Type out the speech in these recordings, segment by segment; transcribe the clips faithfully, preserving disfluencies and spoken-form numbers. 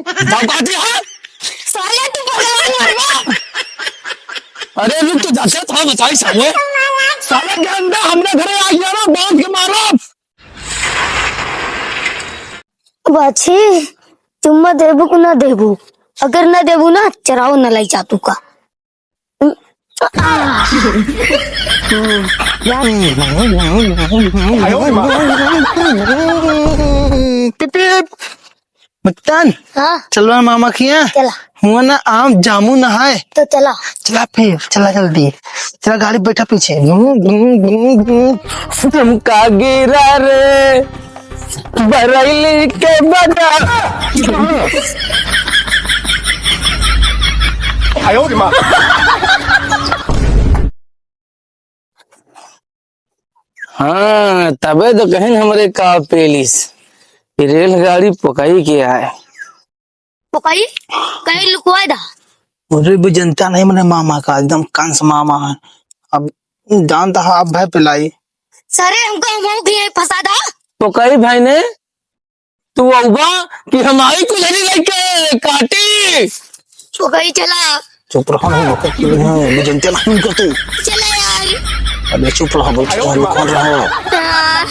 बाबा जी, हाँ? साले तू भगवान है ना? अरे रुक, तो जाते था बताई साले। साले गंदा हमरे घरे आ गया ना, बांध के मारो। बाछी, चुम्मा देबू कि ना देबू? अगर ना देबू ना, चराओ ना लाई चातू का। पिप, पिप। मुत्तन, हाँ? चलवा मामा खिया। चला। हुआ ना आम जामुन है। तो चला। चला फिर, चला जल्दी। चला गाड़ी बैठा पीछे। हमका गिरा रे। बरैली के बड़ा। आयो रे माँ। हाँ, तबे तो कहिन हमरे का पेलिस कि रेलगाड़ी पोकई के आए। पोकई? कहीं लुकवाए दा। अरे, भी जनता नहीं मने मामा का, एकदम कंस मामा है। अब जानता है, अब भाई पिलाई। सारे हमको हम भी फंसा दा। पोकई भाई ने तू अउबा कि हम आई कुल्हड़ी लेके काटी? चुप रहो, नहीं मौका क्यों है? मैं जनते नहीं उनको तू। चला यार। अबे चुप रहो, बोल, चुप रहो, कौन रहो? हाँ।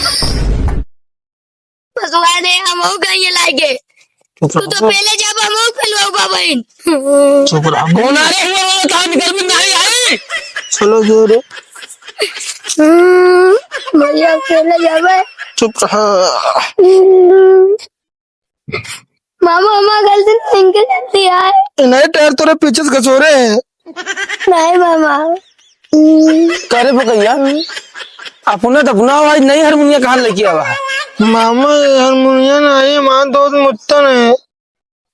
भगवान है, हम हो गए ये लागे। चुप तू तो रहो। पहले जब हम हो पहले अउबा बहन। चुप रहो। कौन आ रहे हो? कहाँ निकल में नहीं आई? चलो जो रे। हम्म, भैया पहले जावे। चुप रहो। हम्म। मामा, मामा, गलती से इनके जल्दी आए। नहीं, टायर तोरे पीछे से घसोरे हैं। नहीं, मामा। करे पकैया, अपना तो अपना आवाज नहीं, हारमोनिया कहाँ लेके आवा है? मामा, ये हारमोनिया नहीं, हमारा दोस्त मुत्तन है।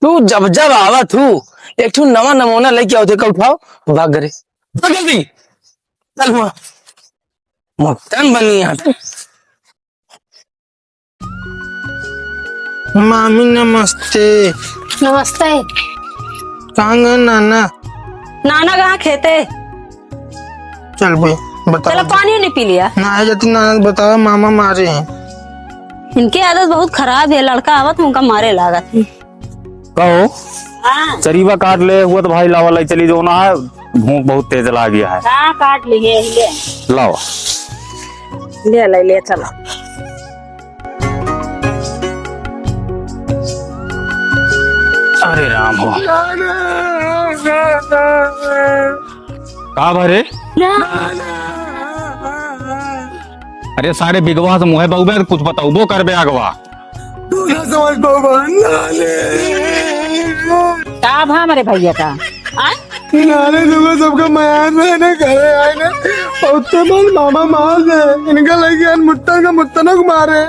तू जब जब आवा तू, एक ठो नवा नमूना लेके आओ, देखा उठाओ, भाग घरे। चल जल्दी, चल हुआ। मुत्तन बनी यहाँ पे। मामी नमस्ते। नमस्ते। कहाँ गए नाना? नाना कहाँ खेते? चल बे, बता चलो दे। पानी नहीं पी लिया। ना है जति नाना बताओ, मामा मारे हैं। इनके आदत बहुत खराब है, लड़का आवत उनका मारे लागत है। कहो, हाँ। चरीबा काट ले हुआ तो भाई लावा लाई चली जो ना है, भूख बहुत तेज लाग गया है। हाँ, काट लिए, ले। लाओ। ले, ले, ले, चलो। अरे राम हो। का भरे? अरे सारे बिगवा से मुहे बउबे, कुछ बताउबो करबे अगवा। तू ना समझ पाउबा, नाले। का भा हमरे भैया का? आय? नाले दुगो सबका मयान रहे ने, घरे आए ने। और उत्ते मन मामा मार दे। इनका लगे यार मुत्तन का मुत्तनों को मारे।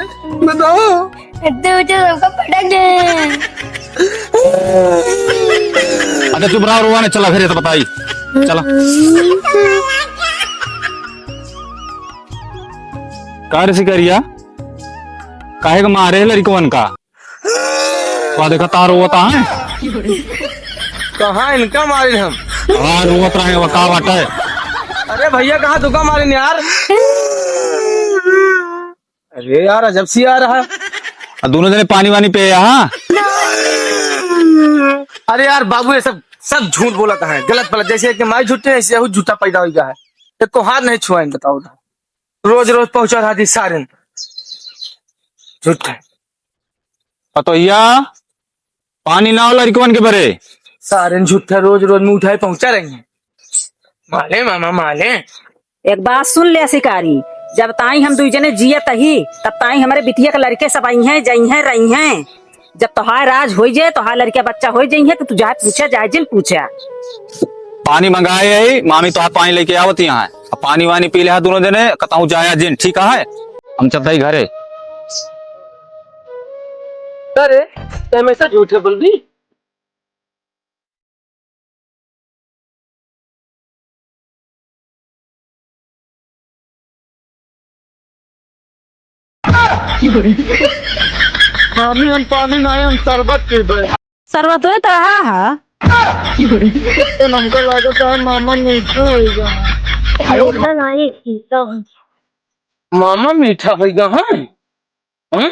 बताओ। इतने ऊंचे सबका पटक दे। अच्छा चुप रहो, रोवा ने, चला फिर ये तो बताई। चला। का रे सिकरिया? काहे के मारे है लड़कवन का? का देखा तार रोवता है? कहाँ इनका मारे हम? हाँ, रोवत रहे, वो का बात है? अरे भैया, कहाँ तुका मारे यार? अरे यार, अजब सी आ रहा है। आ, दोनों जने पानी वानी पे, हाँ? अरे यार बाबू, ये सब, सब झूठ बोलत है, गलत फलत। जैसे एक माई झूठे, ऐसे यहू झूठा पैदा हो गया है। एक को हाथ नहीं छुआइन, बताओ ना। रोज रोज पहुंचा रहा जी सारे झूठे। पतोहिया, पानी ना हो लड़कवन के बरे। सारे झूठा रोज रोज मुंह उठाए पहुंचा रही हैं। माले मामा, माले। एक बात सुन ले शिकारी, जब ताई हम दुई जने जियत ही, तब ताई हमरे बिटिया के लड़के सब अइहें, जइहें, रहिहें। जब तोहार राज होई जाए, तोहार लड़का बच्चा होई जइहें, तो तू जाए पूछा, जाए जिन पूछा। पानी मंगाए ही, मामी तोहार पानी लेके आवत यहाँ है। अब पानी वानी पी ले हा दोनों जने, कतहूँ जाया जिन, ठीक है? हम चलते ही घरे। अरे, ते हमेशा झूठे बोल दी। मामी, हम पानी नहीं, हम शरबत पीबे। शरबत होए तो हा, हा। ए, हमको लागत है मामा मीठा होइगा। मीठा नहीं, मीठा। मामा मीठा होइगा, हाँ? हाँ?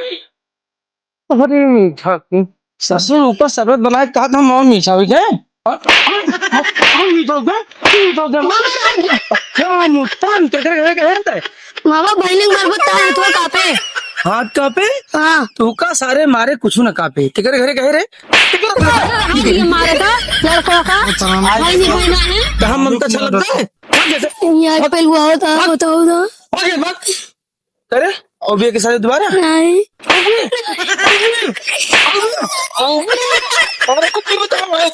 अरे मीठा की। ससुर ऊपर शरबत बनाए कहा था, हम और मीठा हो गए। और, और, और मीठा हो गए, मीठा हो गए। क्या मुत्तान, क्या करे, करे, करे? मामा, बहिनी मारबो, तार हाथवा कापे। हाथ कापे? हाँ। तू का सारे मारे कुछ न कापे। केकर घरे कहे रे? केकर घरे? ये मारे का, लड़का का। भाई नहीं, भाई ना है। कहाँ ममता छलकता है? भाग यहाँ से। यार, पहलुआ होता, भाग। बताओ ना। भाग, भाग। करे? और भी एक साथ दोबारा? नहीं। और कुछ नहीं बताओ।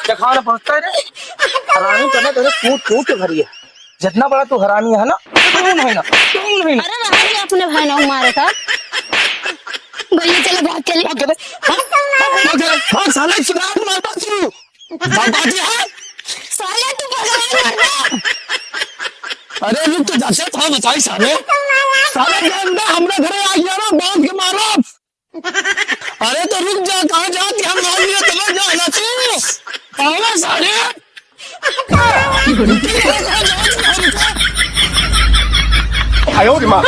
क्या खाना पहुंचता है रे? हरामी करना तेरे कूट कूट के भरी है। जितना बड़ा तू हरामी है ना, कौन है ना, कौन है ना। अरे भाई, अपने भाई ना मारे का। भैया, चलो, भाग, चले। भाग, चले। भाग, भाग, भाग, साला, शिकार मार, भाग, तू। बाबा जी, हाँ? साले, तू भगवान मरना। अरे, रुक, तो जाते था, बताई, साले। साले, गंदा, हमरा घरे आ गया ना, बांध के मारो। अरे तो रुक जा, कहाँ जात के हम मार लिया, तब जा ना तू। पागल साले। 哎呦我的妈！